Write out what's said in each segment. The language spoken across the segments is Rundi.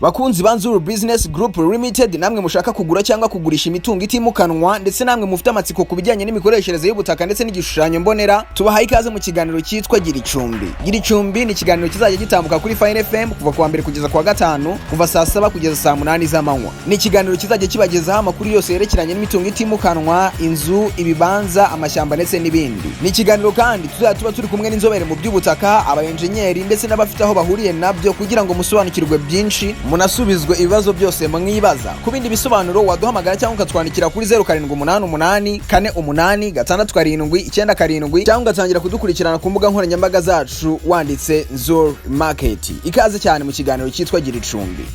Bakunzi ba Nzuru Business Group Limited, namwe mushaka kugura cyangwa kugurisha imitungo itimukanwa, ndetse namwe mufite amatsiko ku bijyanye n'imikoreshereze y'ubutaka ndetse n'igishushanyo mbonera, tubahaye ikaze mu kiganiro cyitwa Gira Icumbi. Gira Icumbi ni ikiganiro kizajya gitambuka kuri Fine FM kuva kuwa mbere kugeza kuwa gatanu, kuva saa 7 kugeza saa 8 z'amanywa. Ni ikiganiro kizajya kibagezaho amakuru yose yerekeranye n'imitungo itimukanwa, inzu, ibibanza, amashyamba ndetse n'ibindi. Ni ikiganiro kandi tuzajya tuba turi kumwe n'inzobere mu by'ubutaka, abayenjenyeri ndetse n'abafite aho bahuriye nabyo, kugira ngo musobanukirwe byinshi, munasubizwe ibibazo byose mwibaza. Ku bindi bisobanuro waduhamagara cyangwa ukatwandikira kuri 0788486797, cyangwa ugatangira kudukurikirana ku mbuga nkoranyambaga zacu wanditse Nzur Market. Ikaze cyane mu kiganiro cyitwa Gira Icumbi.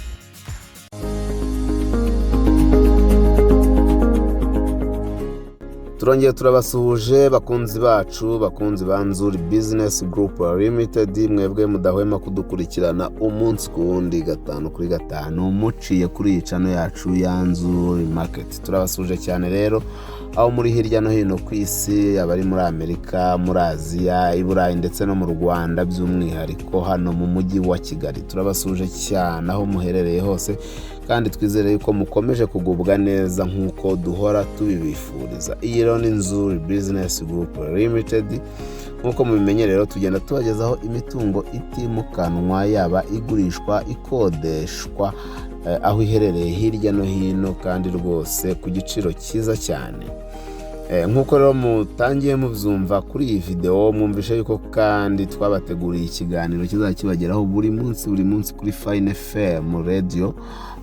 Turongeye turabasuhuje, bakunzi bacu, bakunzi ba Nzuri Business Group Limited, mwebwe mudahwema kudukurikirana umunsi ku wundi, gatanu kuri gatanu, muciye kuri iyi channel yacu ya Nzuri Market. Turabasuhuje cyane rero aho muri hirya no hino ku isi, abari muri Amerika, muri Aziya, i Burayi ndetse no mu Rwanda, by'umwihariko hano mu mujyi wa Kigali. Turabasuhuje cyane aho muherereye hose, kandi twizere yuko mukomeje kugubwa neza nk'uko duhora tubibifuriza. Iyi rero ni Nzuri Business Group Limited. Nk'uko mubimenye rero, tugenda tubagezaho imitungo itimukanwa, yaba igurishwa, ikodeshwa, aho iherereye hirya no hino, kandi rwose ku giciro cyiza cyane. Nk'uko rero mutangiye mubyumva kuri iyi videwo, mwumvishe yuko kandi twabateguriye ikiganiro kizajya kibageraho buri munsi buri munsi kuri Fine FM Radio,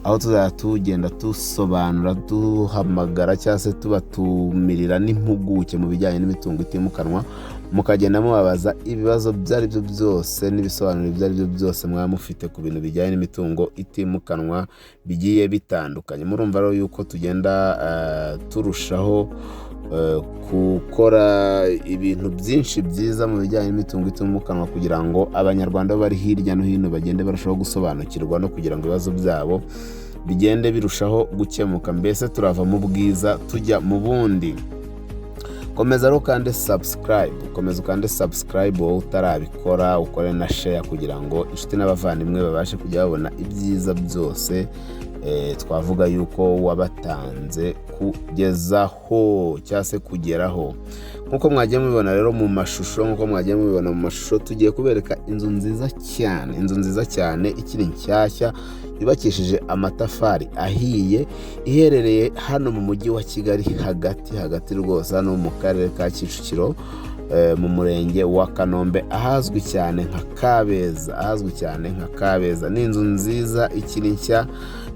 aho tuzajya tugenda dusobanura, duhamagara cyangwa se tubatumirira n'impuguke mu bijyanye n'imitungo itimukanwa, mukagenda mubabaza ibibazo ibyo ari byo byose n'ibisobanuro ibyo ari byo byose mwaba mufite ku bintu bijyanye n'imitungo itimukanwa bigiye bitandukanye. Murumva rero yuko tugenda turushaho gukora ibintu byinshi byiza mu bijyanye n'imitungo itimukanwa, kugira ngo Abanyarwanda bari hirya no hino bagende barushaho gusobanukirwa, no kugira ngo ibibazo byabo bigende birushaho gukemuka. Mbese turava mu bwiza tujya mu bundi. Komeza rero ukande subscribe, komeza ukande subscribe wowe utarabikora, ukore na share kugira ngo inshuti n'abavandimwe babashe kujya babona ibyiza byose twavuga yuko wabatanze kugezaho cyangwa se kugeraho. Nk'uko mwagiye mubibona rero mu mashusho, nk'uko mwagiye mubibona mu mashusho, tugiye kubereka inzu nziza cyane, inzu nziza cyane ikiri nshyashya, yubakishije amatafari ahiye, iherereye hano mu mujyi wa Kigali hagati hagati rwose, hano mu karere ka Kicukiro, mu murenge wa Kanombe, ahazwi cyane nka Kabeza, ahazwi cyane nka Kabeza. Ni inzu nziza ikiri nshya,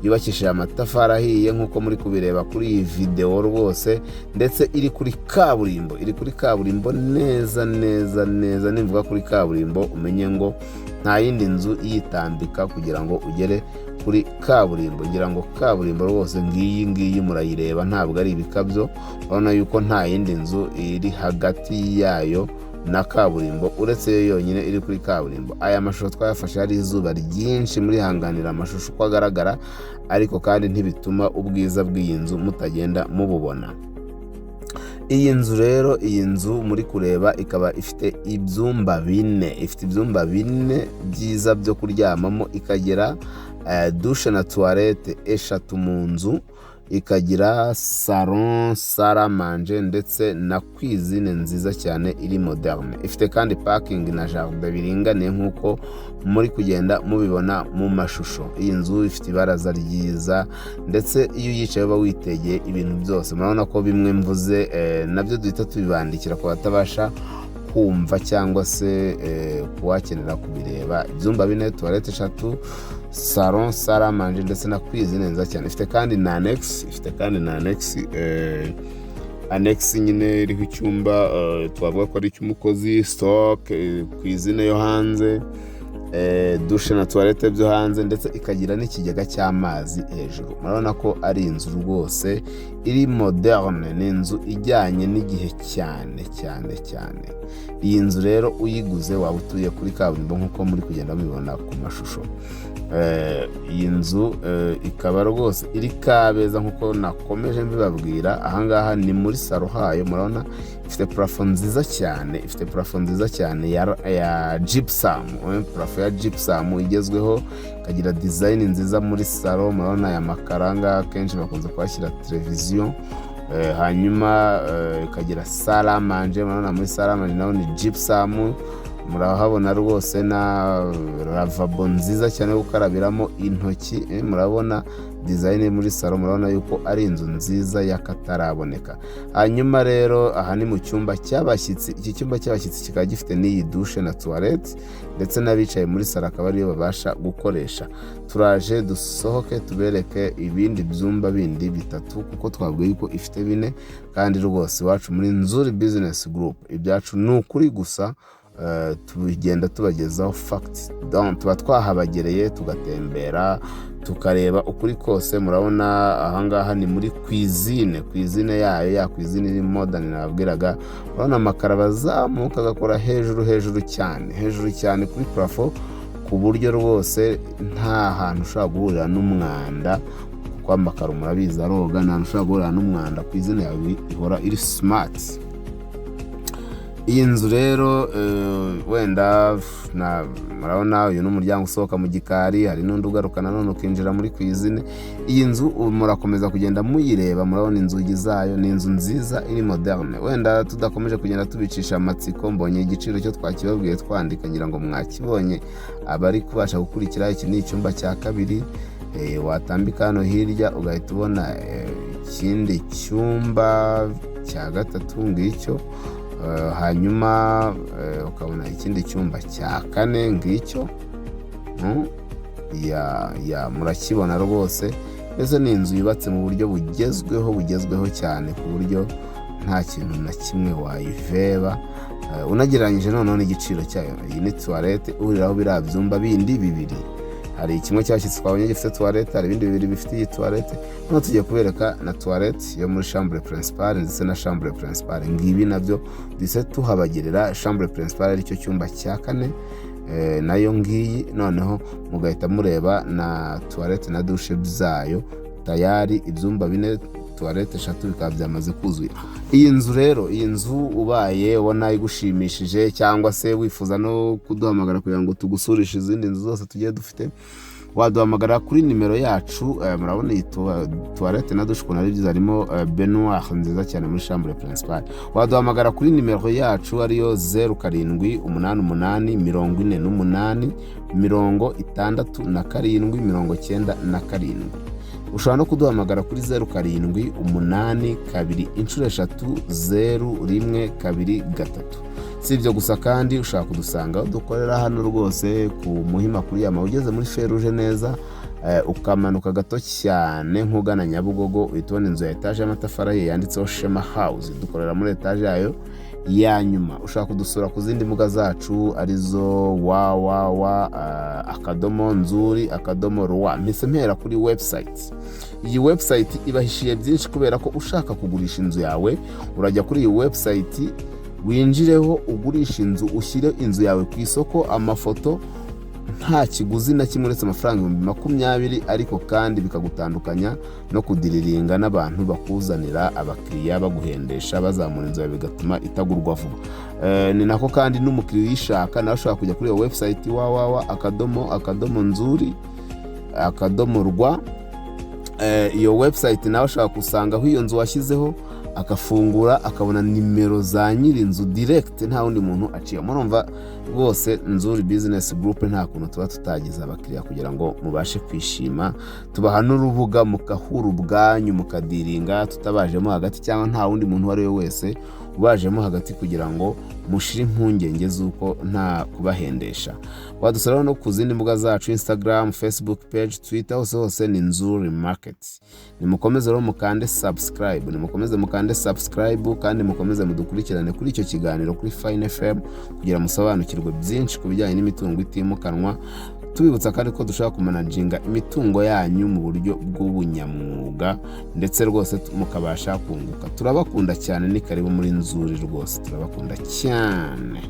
yubakishije amatafari ahiye nk'uko muri kubireba kuri iyi videwo rwose, ndetse iri kuri kaburimbo, iri kuri kaburimbo neza neza neza. Nimvuga kuri kaburimbo umenye ngo nta yindi nzu iyitambika kugira ngo ugere kuri kaburimbo. Ngira ngo kaburimbo rwose ngiyi ngiyi murayireba, ntabwo ari ibikabyo. Urabona yuko nta yindi nzu iri hagati yayo na kaburimbo uretse yo yonyine iri kuri kaburimbo. Aya mashusho twayafashe hari izuba ryinshi, murihanganira amashusho uko agaragara, ariko kandi ntibituma ubwiza bw'iyi nzu mutagenda mububona. Iyi nzu rero, iyi nzu muri kureba, ikaba ifite ibyumba bine, ifite ibyumba bine byiza byo kuryamamo, ikagira douche na toilette eshatu mu nzu, ikagira salon, salle à manger ndetse na cuisine nziza cyane iri moderne. Ifite kandi parking na jardin biringaniye nk'uko muri kugenda mubibona mu mashusho. Iyi nzu ifite ibaraza ryiza, ndetse iyo uyicaye uba witegeye ibintu byose. Murabona ko bimwe mvuze nabyo duhita tubibandikira ku batabasha kumva cyangwa se kuwakenera kubireba. Ibyumba bine, toilette eshatu, salon, salle à manger ndetse na cuisine nziza cyane. Ifite kandi na annexe, ifite kandi na annexe, annexe nyine iriho icyumba twavuga ko ari icy'umukozi, stock, cuisine yo hanze, douche na toilette byo hanze, ndetse ikagira n'ikigega cy'amazi hejuru. Murabona ko ari inzu rwose iri moderne, ni inzu ijyanye n'igihe cyane cyane cyane. Iyi nzu rero uyiguze waba utuye kuri kaburimbo nk'uko muri kugenda mubibona ku mashusho. Iyi nzu ikaba rwose iri Kabeza nk'uko nakomeje mbibabwira. Ahangaha ni muri salon hayo. Murabona ifite plafond nziza cyane, ifite plafond nziza cyane ya gypsum, plafond ya gypsum igezweho, ikagira design nziza muri salon. Murabona aya makaro ahangaha akenshi bakunze kuhashyira televiziyo. Hanyuma ikagira salle à manger. Murabona muri salle à manger naho ni gypsum. Murahabona rwose na lavabo nziza cyane yo gukarabiramo intoki. Murabona design muri salon. Murabona yuko ari inzu nziza y'akataraboneka. Hanyuma rero aha ni mu cyumba cy'abashyitsi. Iki cyumba cy'abashyitsi kikaba gifite n'iyi douche na toilette, ndetse n'abicaye muri salon akaba ariyo babasha gukoresha. Turaje dusohoke tubereke ibindi byumba bindi bitatu, kuko twabwiye yuko ifite bine. Kandi rwose iwacu muri Nzuri Business Group ibyacu ni ukuri gusa. Tugenda tubagezaho facts, tuba twahabagereye, tugatembera, tukareba ukuri kose. Murabona ahangaha ni muri cuisine, cuisine yayo, ya cuisine iri modern nababwiraga. Murabona amakaro abazamuka agakora hejuru, hejuru cyane, hejuru cyane kuri plafond, ku buryo rwose nta hantu ushobora guhurira n'umwanda, kuko amakaro murabizi aroga. Nta hantu ushobora guhurira n'umwanda. Cuisine yawe ihora iri smart. Iyi nzu rero wenda murabona uyu ni umuryango usohoka mu gikari, hari n'undi ugaruka nanone ukinjira muri cuisine. Iyi nzu murakomeza kugenda muyireba. Murabona inzugi zayo, ni inzu nziza iri moderne. Wenda tudakomeje kugenda tubicisha amatsiko, mbonye igiciro cyo twakibabwiye twandika, ngira ngo mwakibonye abari kubasha gukurikira. Iki ni icyumba cya kabiri. Watambika hano hirya ugahita ubona ikindi cyumba cya gatatu, ngicyo. Hanyuma ukabona ikindi cyumba cya kane, ngicyo. Ya murakibona rwose. Mbese ni inzu yubatse mu buryo bugezweho, bugezweho cyane, ku buryo nta kintu na kimwe wayiveba. Unagereranyije noneho n'igiciro cyayo. Iyi ni toilette ihuriraho biriya byumba bindi bibiri. Hari kimwe cyashyitsi twabonye gifite toilette, hari ibindi bibiri bifite iyi toilette. Noneho tugiye kubereka na toilette yo muri chambre principale ndetse na chambre principale. Ngibi nabyo duhise tuhabagerera. Chambre principale, aricyo cyumba cya kane, nayo ngiyi. Noneho mugahita mureba na toilette na douche byayo. Tayari ibyumba bine, toilette eshatu, bikaba byamaze kuzuye. Iyi nzu rero, iyi nzu ubaye ubona igushimishije, cyangwa se wifuza no kuduhamagara kugira ngo tugusurishe izindi nzu zose tugiye dufite, waduhamagara kuri nimero yacu. Murabona iyi toilette na douche ukuntu ari byiza, harimo baignoire nziza cyane muri chambre principale. Waduhamagara kuri nimero yacu ariyo 0788 48 67 97. Ushobora no kuduhamagara kuri 0782 330 123. Si ibyo gusa kandi, ushobora kudusanga aho dukorera hano rwose ku Muhima, kuri yama ugeze muri feruje neza, ukamanuka gato cyane nk'ugana Nyabugogo, uhita ubona inzu ya etaje y'amatafari ahiye yanditseho Shema House. Dukorera muri etaje yayo ya nyuma. Ushobora kudusura ku zindi mbuga zacu arizo www.nzuri.rwa. Mpise mpera kuri website. Iyi website ibahishiye byinshi, kubera ko ushaka kugurisha inzu yawe urajya kuri iyi website, winjireho, ugurisha inzu, ushyire inzu yawe ku isoko, amafoto, nta kiguzi na kimwe uretse amafaranga 20,000. Ariko kandi bikagutandukanya no kudiriringa n'abantu bakuzanira abakiriya baguhendesha, bazamura inzu yawe, bigatuma itagurwa vuba. Ni nako kandi n'umukiriya uyishaka nawe ashobora kujya kuri iyo website www..nzuri.rwa. Iyo website nawe ashobora gusangaho iyo nzu washyizeho, agafungura akabona nimero za nyiri inzu direct, nta wundi muntu aciye. Murumva rwose Nzuri Business Group nta kuntu tuba tutagize abakiriya kugira ngo mubashe kwishima. Tubaha n'urubuga mugahura ubwanyu, mukadiringa tutabajemo hagati, cyangwa nta wundi muntu uwo ari we wese ubajemo hagati, kugira ngo mushire impungenge z'uko nta kubahendesha. Wadusura no ku zindi mbuga zacu: Instagram, Facebook page, Twitter, hose hose ni Nzuri Market. Nimukomeze rero mukande subscribe, nimukomeze mukande subscribe, kandi mukomeze mudukurikirane kuri icyo kiganiro kuri Fine FM kugira musobanukirwe byinshi ku bijyanye n'imitungo itimukanwa. Tubibutsa kandi ko dushobora kumanaginga imitungo yanyu mu buryo bw'ubunyamwuga, ndetse rwose mukabasha kunguka. Turabakunda cyane, ni karibu muri Nzuri rwose, turabakunda cyane.